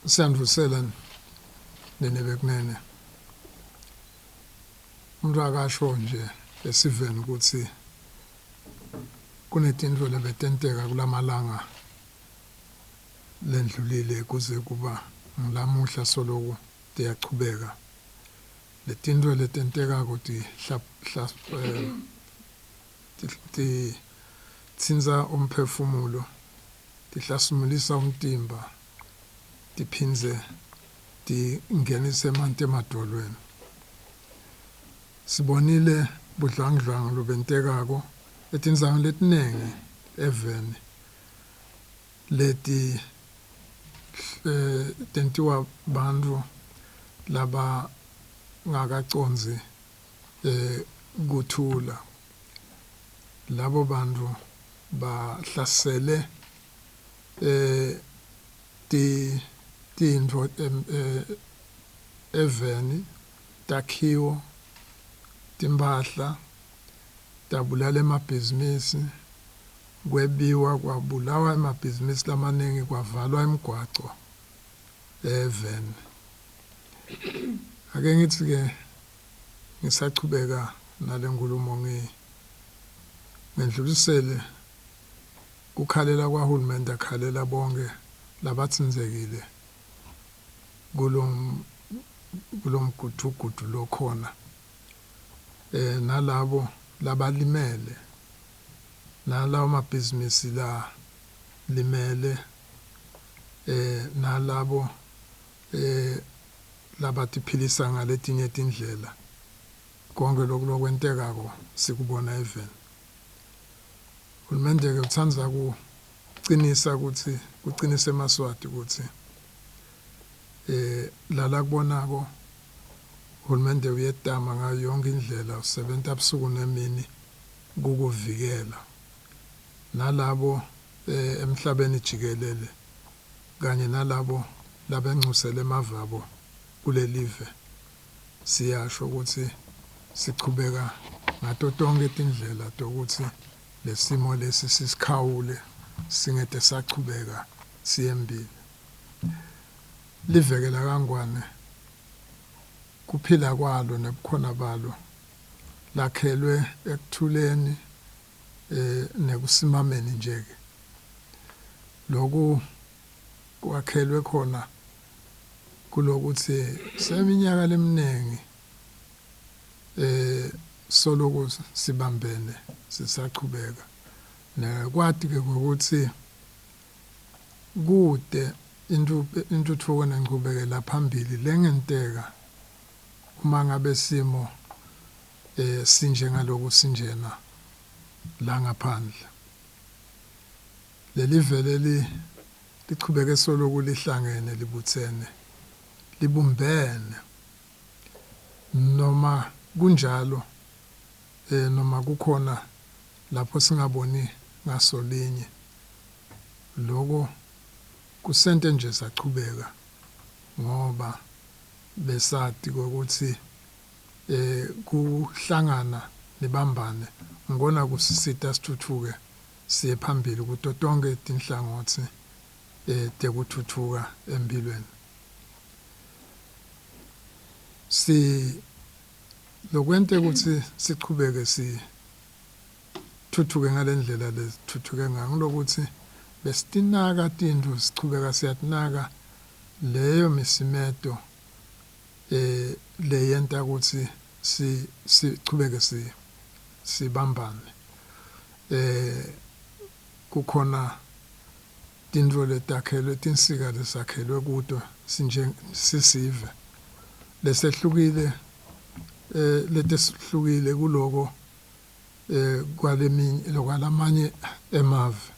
Siyandvusela nene bekunene. Umuntu akasho nje esiveni ukuthi kunetintfo lebetenteka kulamalanga lendlulile kuze kuba ngilamuhla soloku tiyachubeka. Letintfo letentekako titsintsa umphefumulo, tihlasimulisa umtimba, tiphindze tingenise emanti emadvolweni. Sibonile budlwangudlwangu lobentekako etindzaweni letiningi eveni leti tentiwa bantfu labangakacondzi kuthula. Labo bantfu bahlasele tintfo eveni, takhiwo, timphahla, tabulala emabhizinisi, kwebiwa kwabulawa emabhizinisi lamaningi kwavalwa imigwaco eveni. Ake ngithi-ke ngisachubeka nale nkulumo ngindlulisele kukhalela kwahulumende akhalela bonke labatsintsekile kulomgudugudu lokhona nalabo labalimele nalawo mabhizinisi la limele nalabo labatiphilisa ngaletinye tindlela. Konke lokhu lokwentekako sikubona eveni. Hulumende-ke utsandza kucinisa kutsi kucinisa emaSwati kutsi lala kubonako hulumende uyetama ngayo yonke indlela usebenta busuku nemini kukuvikela nalabo emhlabeni jikelele kanye nalabo labencusele emave abo kulelive. Siyasho ukuthi sichubeka ngato tonke tindlela tokuthi lesimo lesi sisikhawule singete sachubeka siye embili. Liveke lakaNgwane kuphila kwalo nebukhona balo lakhelwe ekuthuleni nekusimameni nje-ke. Loku kwakhelwe khona kulokuthi seminyaka leminingi soloku sibambene sisachubeka nekwati ke ukuthi kude intuthuko nenchubekela phambili lengenteka uma ngabe simo sinjengaloku sinjena la ngaphandle. Leli vele lichubeke soloku lihlangene libutsene libumbene noma kunjalo noma kukhona lapho singaboni ngasolinye lokho kusente nje sachubeka ngoba besati ukuthi kuhlangana nibambane ngikona kusisita sithuthuke siye phambili kuto tonke tinhlangotsi tekuthuthuka empilweni. Si lokwente ukuthi sichubeke sithuthuke ngalendlela lesithuthuke ngayo ngilokuthi besitinaka tintfo sichubeka siyatinaka leyo misimeto leyenta ukuthi sichubeke sibambane. Kukhona tintfo letakhelwe tinsika lesakhelwe kuto sinje sisive lesehlukile letehlukile kuloko kwaleminye lokwalamanye emave.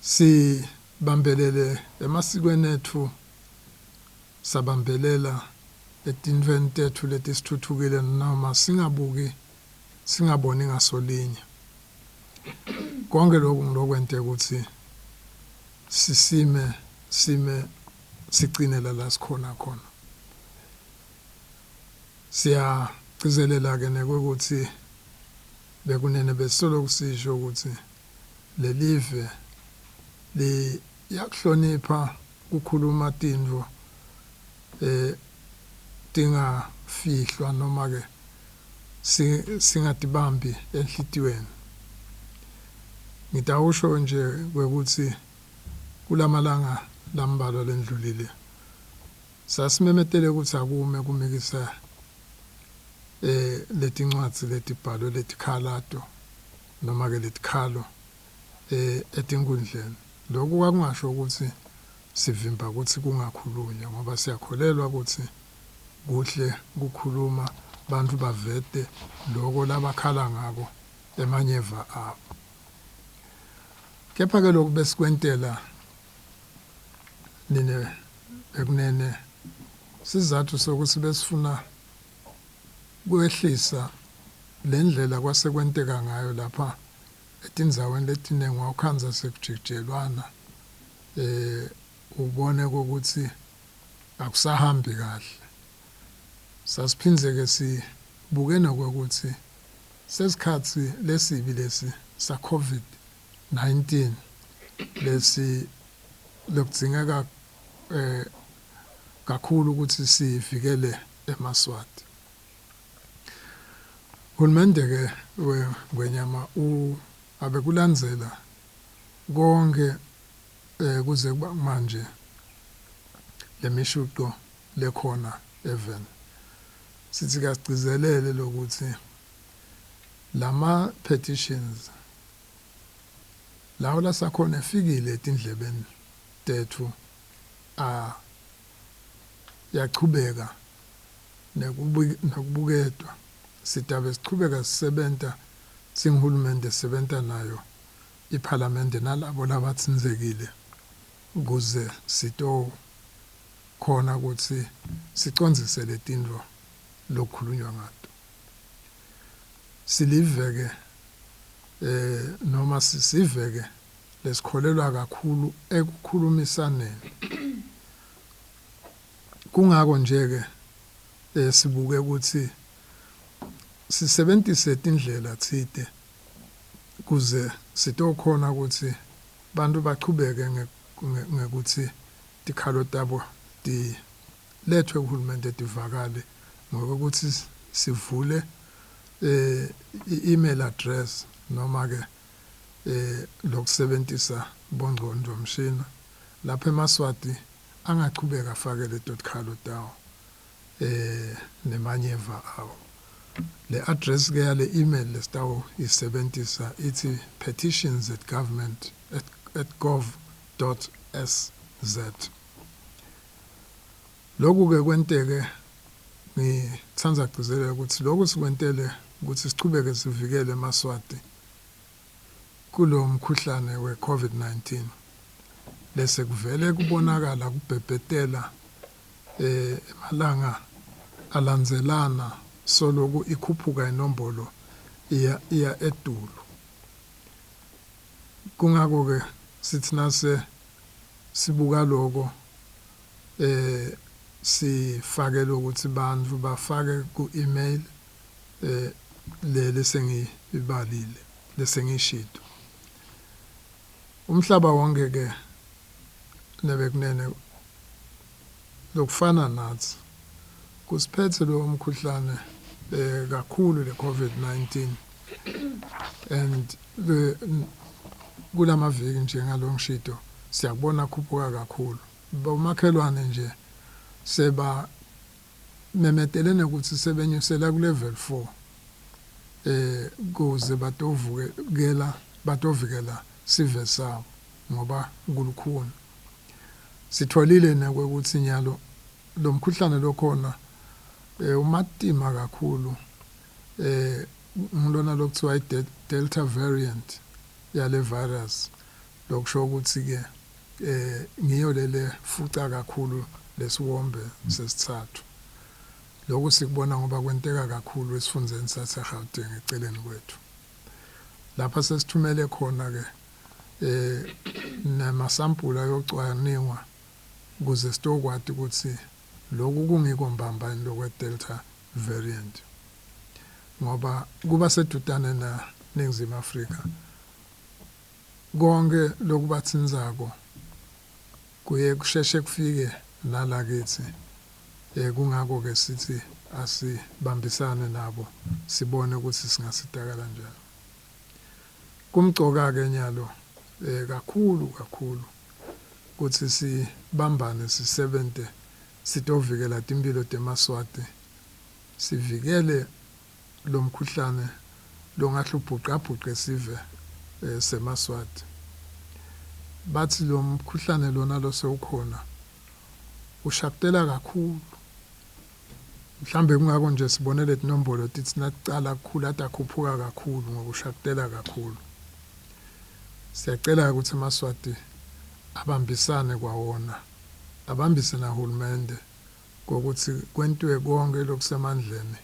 Sibambelele emasikweni etfu, sabambelela etintfweni tetfu letisithuthukile noma singabuki singaboni ngasolinye. Konke lokhu ngilokwente ukuthi sisime sime sicine la sikhona khona. Siyagcizelela ke nekwekuthi bekunene besisolo kusisho ukuthi lelive Iyakuhlonipha kukhuluma tintfo eh tingafihlwa noma ke singatibambi enhlitiyweni. Ngitawusho nje kwekutsi kulamalanga lambalwa lendlulile sasimemetele kutsi akume kumikisa letincwadzi letibhalwe letikhalato noma ke letikhalo etinkundleni. Lokhu kwakungasho ukuthi sivimba kutsi kungakhulunywa ngoba siyakholelwa kutsi kuhle kukhuluma bantfu bavete loko labakhala ngako emanyeva abo. Kepha ke lokhu besikwentela nine bekunene sizathu sokuthi besifuna kwehlisa lendlela kwasekwenteka ngayo lapha etindzaweni letiningi wawukhandza sekujikijelwana ubone ukuthi akusahambi kahle. Sasiphindze ke sibuke nokuthi sesikhatsi lesibi lesi sa COVID-19 lesi lokudzingeka kakhulu ukuthi sivikele emaSwati. Hulumende ke weNgwenyama abekulandzela konke kuze kuba manje lemishuco lekhona even. Sithi kasigcizelele lokuthi lama petitions lawo lasakhona efikile etindlebeni tetfu a yachubeka nekubuketwa. Sitabe sichubeka sisebenta singihulumende sisebenta nayo iphalamende nalabo labatsinzekile kuze sito khona ukuthi sicondzise letintfo lokukhulunywa ngato. Siliveke noma sisiveke lesikholelwa kakhulu ekukhulumisaneni. Kungako nje ke sibuke ukuthi sisebentise tindlela tsite kuze sitokhona ukuthi bantu bachubeke ngekuthi tikhalo tabo tilethwe kuhulumende tivakale ngokuthi sivule i-email address noma ke lokusebentisa bongcondvo mshini lapha emaSwati angachubeka afake leto tikhalo tawo nemanyeva awo. Le address ke yale email lesitawu isebentisa ithi petitions@government @gov.sz. Lokhu ke kwenteke ngitsandza kugcizelela ukuthi lokhu sikwentele ukuthi sichubeke sivikele emaSwati kulo mkhuhlane we-COVID-19 lese kuvele kubonakala kubhebhetela emalanga alandzelana soloku ikhuphuka inombolo iya etulu. Kungako ke sithi nase sibuka lokho sifake lokuthi bantfu bafake ku email le sengiyibalile lesengishito. Umhlaba wonke ke nebekunene lokufana nathi kusiphethe lo mkhuhlane kakhulu le COVID-19 and kulamaviki njengalo ngishito siyakubona khuphuka kakhulu. Bomakhelwane nje seba memetele nekuthi sebenyusela ku level 4 kuze batovukela batovikela sive sabo ngoba kulukhuni. Sitholile nekwekuthi nyalo lo mkhuhlane lokhona umatima kakhulu ngilona lokuthiwa i-Delta variant yale virus, lokusho ukuthi ke ngiyo lele fuca kakhulu lesiwombe sesithathu. Lokhu sikubona ngoba kwenteka kakhulu esifundzeni saseGauteng eceleni kwethu. Lapha sesithumele khona ke namasampula ayocwaningwa ukuze sitokwati ukuthi lokhu kungiko mbamba lokwe Delta variant, ngoba kuba sedutane na Ningizimu Afrika konke lokubatsinzako Kuye kusheshe kufike nala kitsi. Kungako ke sithi asibambisane nabo sibone ukuthi singasitakala kanjani. Kumcoka ke nyalo kakhulu kakhulu kutsi sibambane sisebente sitovikela timphilo temaSwati, sivikele lomkhuhlane longahle ubhucabhuce sive semaSwati. Batsi lomkhuhlane lona losewukhona ushakutela kakhulu. Mhlambe kungako nje sibone letinombolo titsi naticala kukhula takhuphuka kakhulu ngoba ushakutela kakhulu. Siyacela ukuthi emaSwati abambisane kwawona, abambise nahulumende kokuthi kwentiwe konke lokusemandleni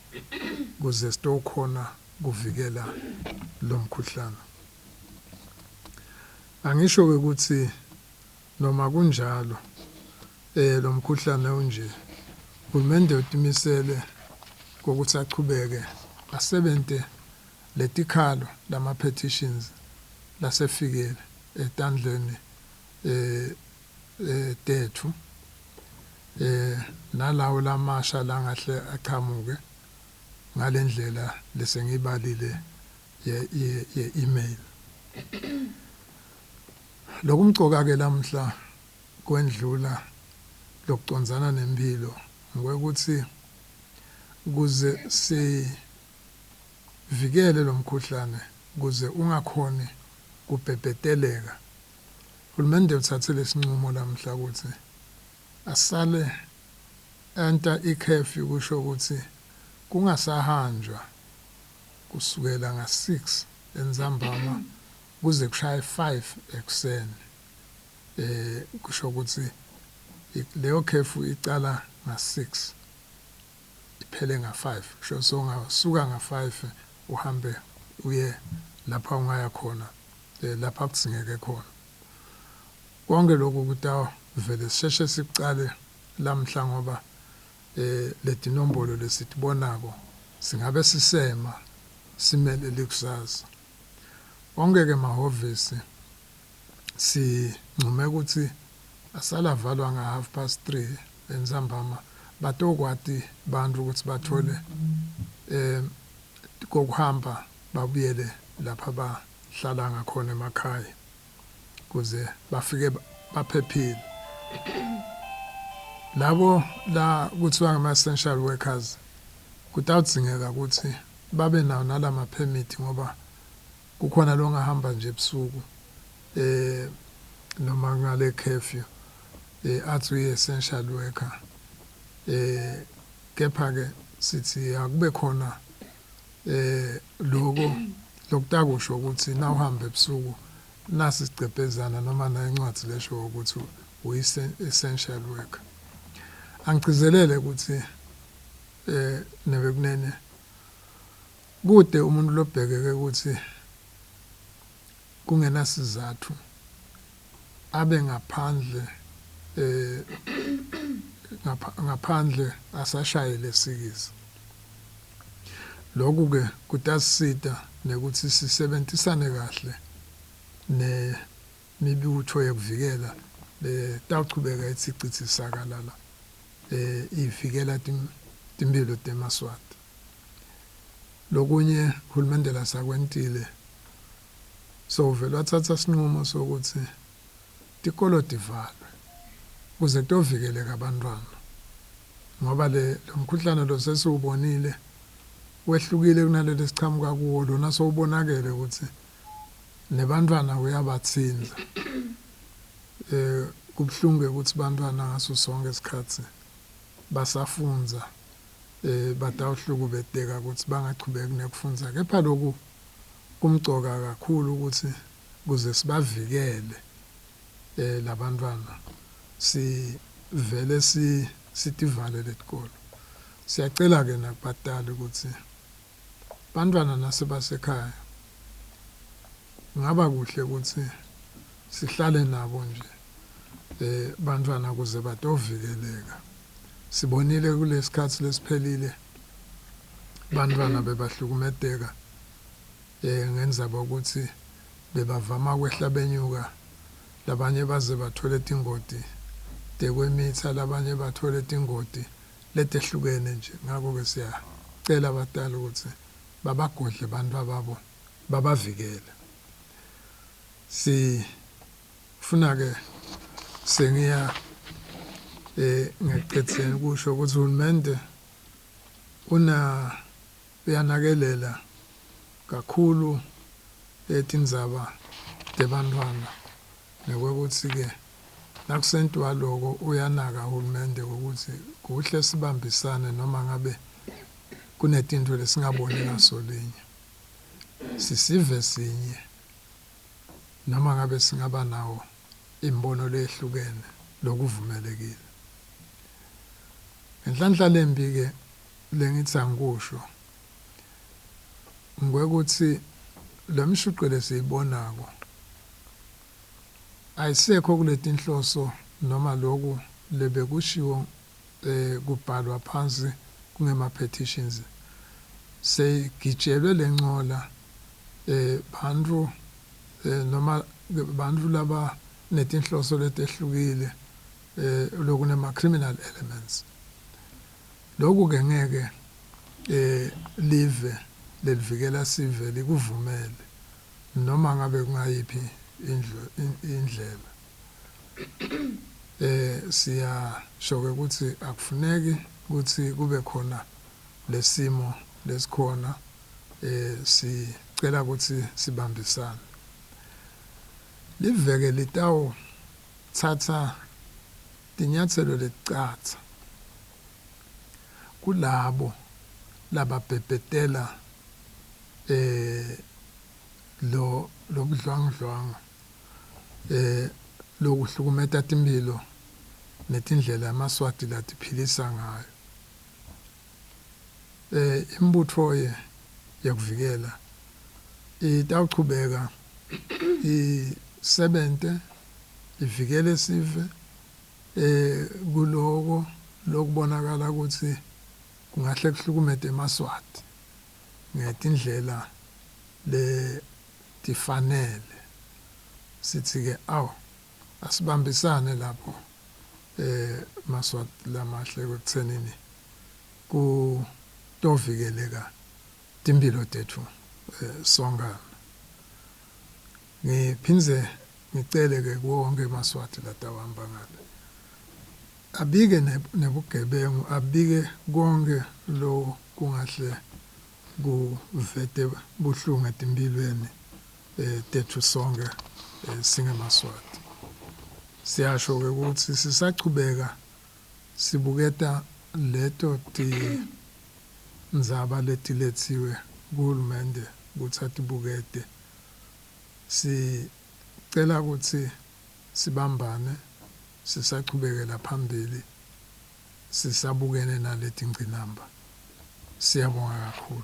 kuze sitokhona kuvikela lomkhuhlane. Angisho ke ukuthi noma kunjalo lomkhuhlane unje, hulumende utimisele kokuthi achubeke asebente letikhalo lama petitions lasefikele etandleni tethu nalawo lamasha langahle achamuke ngalendlela lesengibalile ye email. Lokumcoka ke lamhla kwendlula lokucondzana nempilo ngokuthi kuze sivikele lomkhuhlane kuze ungakhoni kubhebheteleka, hulumende uthathe lesinqumo lamhla ukuthi asale enta i-curfew, kusho ukuthi kungasahanjwa kusukela nga-6 entsambama kuze kushaye 5 ekuseni. Kusho ukuthi leyo curfew icala nga-6 iphele nga-5, kusho so ngasuka nga-5 uhambe uye lapha ungaya khona, lapha kudzingeke khona. Konke lokhu kutawuvele sisheshe sicale lamhla ngoba letinombolo lesitibonako singabe sisema simele likusasa. Onke ke mahhovisi sincume ukuthi asalavalwa nga 3:30 entsambama, batokwati bantu ukuthi bathole kokuhamba babuyele lapha bahlala ngakhona emakhaya kuze bafike baphephile. Labo la kuthiwa ngama essential workers kutawudzingeka ukuthi babe nawo nalama permit, ngoba kukhona longahamba nje ebusuku noma ngale curfew athi uyi essential worker, kepha ke sithi akube khona lokho lokutakusho ukuthi na uhamba ebusuku nasi sicebhezana noma na incwadi lesho ukuthi uyi essential worker. Angigcizelele ukuthi nebekunene kude umuntu lobhekeke ukuthi kungenasizathu abe ngaphandle ngaphandle asashayele sikizi. Lokhu ke kutasisita nekuthi sisebentisane kahle nemibutho yekuvikela letawuchubeka itsichithi sakalala ivikela timphilo temaSwati. Lokunye hulumende lasakwentile, so vele wathatha sinqumo sokuthi tikolo tivalwe kuze kutovikeleka abantwana, ngoba le lomkhuhlane lo sesiwubonile wehlukile kunaleli sichamuka kuwo. Lona sowubonakele ukuthi nebantwana uyabatsinza. Kubhlungu ukuthi bantwana ngaso sonke isikhathi basafundza batawuhlukubeteka ukuthi bangachubeki nekufundza, kepha lokhu kumcoka kakhulu ukuthi kuze sibavikele labantwana sivele sitivale letikolo. Siyacela ke nakubatali ukuthi bantwana nasebasekhaya ngaba kuhle ukuthi sihlale nabo nje bantwana kuze batovikeleka. Sibonile kulesikhathi lesiphelile bantwana bebahlukumedeka ngenzaba ukuthi bebavama kwehla benyuka, labanye baze bathole tingoti tekwemitha labanye bathole tingoti letehlukene nje. Ngakho-ke siyacela abatali ukuthi babagodle bantfwababo babavikele. Sifuna ke sengiya ngekucedzeni kusho ukuthi uhulumende una uyanakelela kakhulu etindzaba tebantfwana nekwekutsi-ke nakusentiwa loko uyanaka uhulumende ukuthi kuhle sibambisane noma ngabe kunetintfo lesingaboni ngasolinye. Sisive sinye noma ngabe singaba nawo imbono lehlukene lokuvumelekile. Ngenhlanhla lembi-ke lengithi angikusho ngwekuthi lo mshuqo lesiyibonako ayisekho kuletinhloso noma loku lebekushiwo kubhalwa phansi kungema petitions seyigitshelwe lencola bantfu noma bantfu laba netinhloso letehlukile lokunema criminal elements. Lokhu ke ngeke live lelivikela sive likuvumele noma ngabe kungayiphi indlela. Siyasho ke ukuthi akufuneki ukuthi kube khona lesimo lesikhona, sicela ukuthi sibambisane. Liveke litawuthatha tinyatselo leticatsa kulabo lababhebhetela lo lobudlwangudlwangu lokuhlukumeta timphilo netindlela emaSwati latiphilisa ngayo. Imbutfo yekuvikela itawuchubeka isebente ivikele sive kuloko lokubonakala ukuthi kungahle kuhlukumete emaSwati ngetindlela letifanele. Sithi ke awu asibambisane lapho maSwati lamahle ekuthenini kutovikeleka timphilo tetfu sonkana. Ngiphindze ngicele ke kuwo wonke emaSwati latawuhamba ngale abike nebugebengu, abike konke lo kungahle kuvete buhlungu etimphilweni tetfu sonke singemaSwati. Siyasho ke ukuthi sisachubeka sibuketa leto tindzaba letiletsiwe kuhulumende kutsi atibukete. Sicela ukuthi sibambane sisachubekela phambili sisabukene naletingcinamba. Siyabonga kakhulu.